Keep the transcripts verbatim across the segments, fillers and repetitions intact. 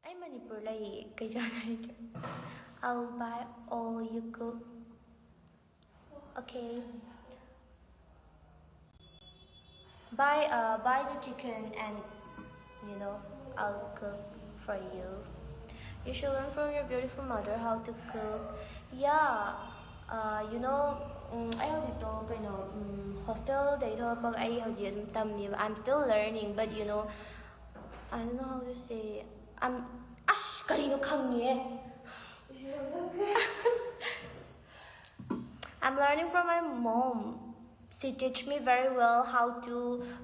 ꯑꯩ ꯃꯅꯤꯄꯨꯔ ꯂꯩ, ꯀꯩ ꯆꯥꯟꯅꯔꯤꯒꯦ? I'll buy all you cook. Okay. Buy, uh, buy the chicken and, you know, I'll cook for you. You should learn from your beautiful mother how to cook. Yeah, uh, you know, ꯎꯝ, ꯑꯩ ꯍꯧꯖꯤꯛꯇꯣ ꯀꯩꯅꯣ, ꯎꯝ, ꯍꯣꯁꯇꯦꯜꯗꯒꯤ ꯊꯣꯛꯂꯛꯄꯒ ꯑꯩ ꯍꯧꯖꯤꯛ ꯑꯗꯨꯝ ꯇꯝꯃꯤꯕ. I'm still learning, but you know, I don't know how to say. I'm, ꯑꯁ, ꯀꯔꯤꯅꯣ ꯈꯪꯉꯦ. I'm learning from my mom. She teach me very well how to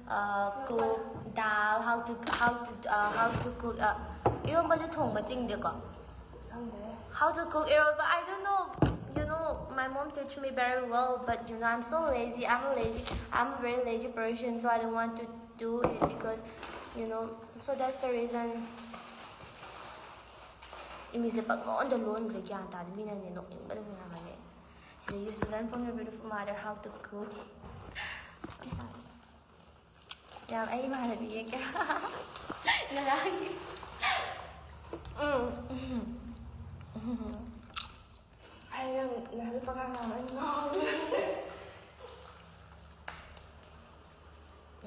uh, cook dal, how to how to uh, how to cook uh, ꯏꯔꯣꯝꯕꯁꯦ ꯊꯣꯡꯕ ꯆꯤꯡꯗꯦꯀꯣ? How to cook eromba? I don't know. You know, my mom teach me very well, but you know, I'm so lazy. I'm a lazy. I'm a very lazy person, so I don't want to do it because, you know. So that's the reason. English ꯁꯦ ꯄꯪꯂꯣꯟꯗ ꯂꯣꯟꯈ꯭ꯔꯦ, ꯒ꯭ꯌꯥꯟ ꯇꯥꯗꯦ, ꯃꯤꯅꯅꯦ ꯅꯣꯛꯅꯤꯡꯕꯗ ꯂꯣꯏꯔꯝꯃꯅꯤ꯫ ꯁꯤꯗ, you should learn from your beautiful mother how to cook. ꯌꯥꯝ ꯑꯩ ꯏꯃꯥꯟꯅꯕꯤ ꯌꯦꯡꯒꯦ꯫ ꯉꯔꯥꯡꯒꯤ꯫ ꯎꯝ꯫ ꯑꯩ ꯅꯪ ꯅꯍꯥꯟ ꯄꯉꯥꯡ ꯉꯥꯡꯉ ꯑꯩ ꯉꯥꯎꯔꯦ꯫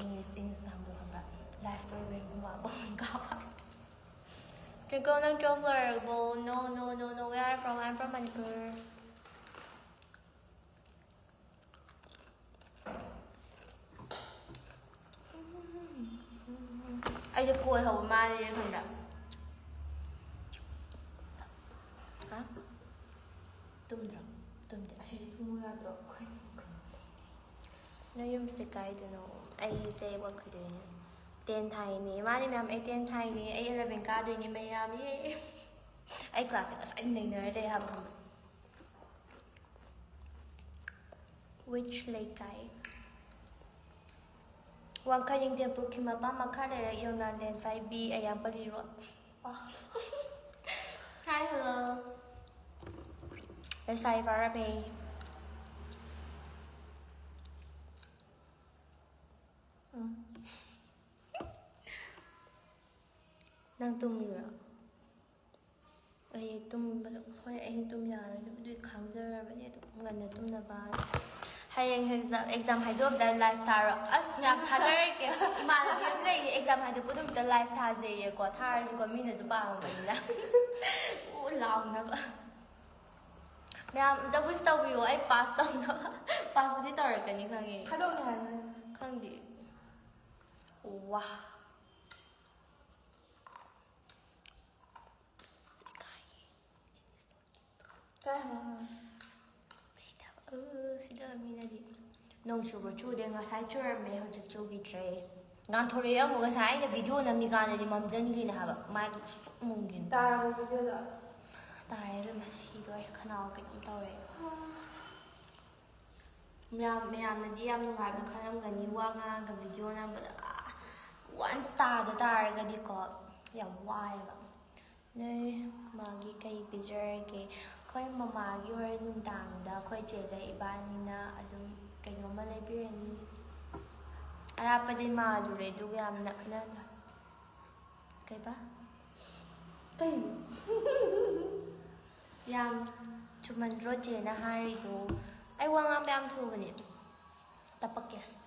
English, English ꯉꯥꯡꯕꯗꯣ ꯈꯪꯕ꯭ꯔꯥ? Life ꯇꯣ ꯏꯕꯦꯝ ꯋꯥꯕ ꯑꯃ ꯀꯥꯕ꯫ Twinkle, ꯅꯪ twelve ꯂꯣꯏꯔꯕꯣ? No, no, no, no. Where are you from? I'm from Manipur. ꯑꯩꯁꯦ ꯀꯣꯏ ꯍꯧꯕ ꯃꯥꯜꯂꯦ ꯈꯟꯕ꯭ꯔꯥ? ꯍꯥ? ꯇꯨꯝꯗ꯭ꯔꯣ? ꯇꯨꯝꯗꯦ꯫ ꯑꯁꯤꯗꯤ ꯊꯨꯝꯃꯨ ꯌꯥꯗ꯭ꯔꯣ? ꯑꯩꯈꯣꯏ ꯅꯣꯏ ꯌꯨꯝꯁꯦ ꯀꯥꯏꯗꯅꯣ? ꯑꯩꯁꯦ ꯋꯥꯡꯈꯩꯗꯩꯅꯦ꯫ Ten ꯊꯥꯏꯅꯦ꯫ ꯃꯥꯅꯦ ꯃꯌꯥꯝ, ꯑꯩ ten ꯊꯥꯏꯅꯦ꯫ ꯑꯩ eleven ꯀꯥꯗꯣꯏꯅꯦ ꯃꯌꯥꯝ꯫ ꯌꯦ! ꯑꯩ class ꯁꯦ ꯉꯁꯥꯏ ꯅꯩꯅꯔ ꯂꯩ ꯍꯥꯏꯕ ꯈꯪꯕ꯭ꯔꯥ? Which ꯂꯩꯀꯥꯏ? ꯋꯥꯡꯈꯩ ꯅꯤꯡꯊꯦꯝꯄꯨꯔ ꯈꯤꯃꯄꯥꯝ ꯃꯈꯥ ꯂꯩꯔꯛ ꯌꯣꯡꯅꯥꯝ ꯂꯦꯟ five B ꯑꯌꯥꯝꯄꯜꯂꯤ road꯫ Hi, hello. ꯂꯩꯁꯥꯕꯤ ꯐꯥꯔꯝꯃꯦ꯫ ꯎꯝ꯫ ꯅꯪ ꯇꯨꯝꯃꯤꯕ꯭ꯔꯣ? ꯑꯩ ꯇꯨꯝꯕꯗꯣ ꯍꯣꯔꯦꯟ ꯑꯍꯤꯡ ꯇꯨꯝ ꯌꯥꯔꯣꯏꯗꯕ, ꯑꯗꯨꯒꯤ ꯈꯥꯡꯖꯔꯕꯅꯦ ꯑꯗꯨꯝ ꯉꯟꯅ ꯇꯨꯝꯅꯕ꯫ ꯍꯌꯦꯡ ꯑꯦꯛꯖꯥꯝ, ꯑꯦꯛꯖꯥꯝ ꯍꯥꯏꯗꯣꯛꯑꯝꯗꯥꯏ ꯂꯥꯏꯐ ꯊꯥꯔꯣ꯫ ꯑꯁ, ꯃꯌꯥꯝ ꯊꯥꯖꯔꯛꯀꯦ꯫ ꯏꯃꯥꯟꯅꯕꯤ ꯑꯃ ꯂꯩꯌꯦ, ꯑꯦꯛꯖꯥꯝ ꯍꯥꯏꯗꯣꯛꯄ ꯅꯨꯃꯤꯠꯇ ꯂꯥꯏꯐ ꯊꯥꯖꯩꯌꯦꯀꯣ꯫ ꯊꯥꯔꯁꯨꯀꯣ, ꯃꯤꯅꯁꯨ ꯄꯥꯝꯃꯕꯅꯤꯅ꯫ ꯎ ꯂꯥꯎꯅꯕ꯫ ꯃꯌꯥꯝ ꯑꯝꯇ ꯋꯤꯁ ꯇꯧꯕꯤꯌꯣ, ꯑꯩ ꯄꯥꯁ ꯇꯧꯅꯕ꯫ ꯄꯥꯁꯄꯨꯗꯤ ꯇꯧꯔꯛꯀꯅꯤ ꯈꯪꯉꯦ꯫ ꯊꯥꯗꯣꯛꯅꯤ ꯍꯥꯏꯕꯅꯦ꯫ ꯈꯪꯗꯦ꯫ ꯋꯥ꯫ ꯑꯁ, ꯏꯀꯥꯏꯌꯦ꯫ ꯀꯥꯏ ꯍꯥꯏꯅꯣ? ꯁꯤꯗ, ꯑ, ꯁꯤꯗ ꯃꯤꯅꯗꯤ꯫ ꯅꯣꯡ ꯆꯨꯕ꯭ꯔꯣ? ꯆꯨꯗꯦ, ꯉꯁꯥꯏ ꯆꯨꯔꯝꯃꯦ, ꯍꯧꯖꯤꯛ ꯆꯨꯈꯤꯗ꯭ꯔꯦ꯫ ꯉꯥꯟꯊꯣꯔꯛꯑꯦ ꯑꯃꯨꯛ, ꯉꯁꯥꯏ ꯑꯩꯅ ꯚꯤꯗꯤꯑꯣ ꯅꯝꯃꯤꯀꯥꯟꯗꯗꯤ ꯃꯝꯖꯟꯈꯤꯅꯦ ꯍꯥꯏꯕ, ꯃꯥꯏ ꯁꯨꯛ ꯃꯨꯟꯈꯤꯅꯦ꯫ ꯇꯥꯔꯕꯣ ꯚꯤꯗꯤꯑꯣꯗꯣ? ꯇꯥꯔꯦ ꯏꯕꯦꯝꯃ, ꯁꯤꯗꯣꯔꯦ, ꯈꯅꯥꯎ ꯀꯩꯅꯣꯝ ꯇꯧꯔꯦ꯫ ꯃꯌꯥꯝ, ꯃꯌꯥꯝꯅꯗꯤ ꯌꯥꯝ ꯅꯨꯡꯉꯥꯏꯕ ꯈꯜꯂꯝꯒꯅꯤ, ꯋꯥ ꯉꯥꯡꯉꯒ ꯚꯤꯗꯤꯑꯣ ꯅꯝꯕꯗ꯫ ꯑꯥ, ꯋꯥꯟꯁ ꯇꯥꯗ ꯇꯥꯔꯒꯗꯤꯀꯣ, ꯌꯥꯝ ꯋꯥꯏꯑꯦꯕ꯫ ꯅꯣꯏ ꯃꯥꯒꯤ ꯀꯩ ꯄꯤꯖꯔꯒꯦ? ꯑꯩꯈꯣꯏ ꯃꯃꯥꯒꯤ ꯍꯣꯔꯦꯟ ꯅꯨꯡꯗꯥꯡꯗ ꯑꯩꯈꯣꯏ ꯆꯦꯒ ꯏꯕꯥꯅꯤꯅ ꯑꯗꯨꯝ ꯀꯩꯅꯣꯝꯃ ꯂꯩꯕꯤꯔꯅꯤ꯫ ꯑꯔꯥꯞꯄꯗꯩ ꯃꯥꯜꯂꯨꯔꯦ, ꯑꯗꯨꯒ ꯌꯥꯝ ꯅꯛꯅꯅ꯫ ꯀꯩꯕ? ꯀꯩꯅꯣ? ꯌꯥꯝ ꯆꯨꯝꯃꯟꯗ꯭ꯔꯣ ꯆꯦꯅ ꯍꯥꯏꯔꯤꯗꯣ? ꯑꯩ ꯋꯥ ꯉꯥꯡꯕ ꯌꯥꯝ ꯊꯨꯕꯅꯦ꯫ ꯇꯞꯄꯛꯀꯦꯁ꯫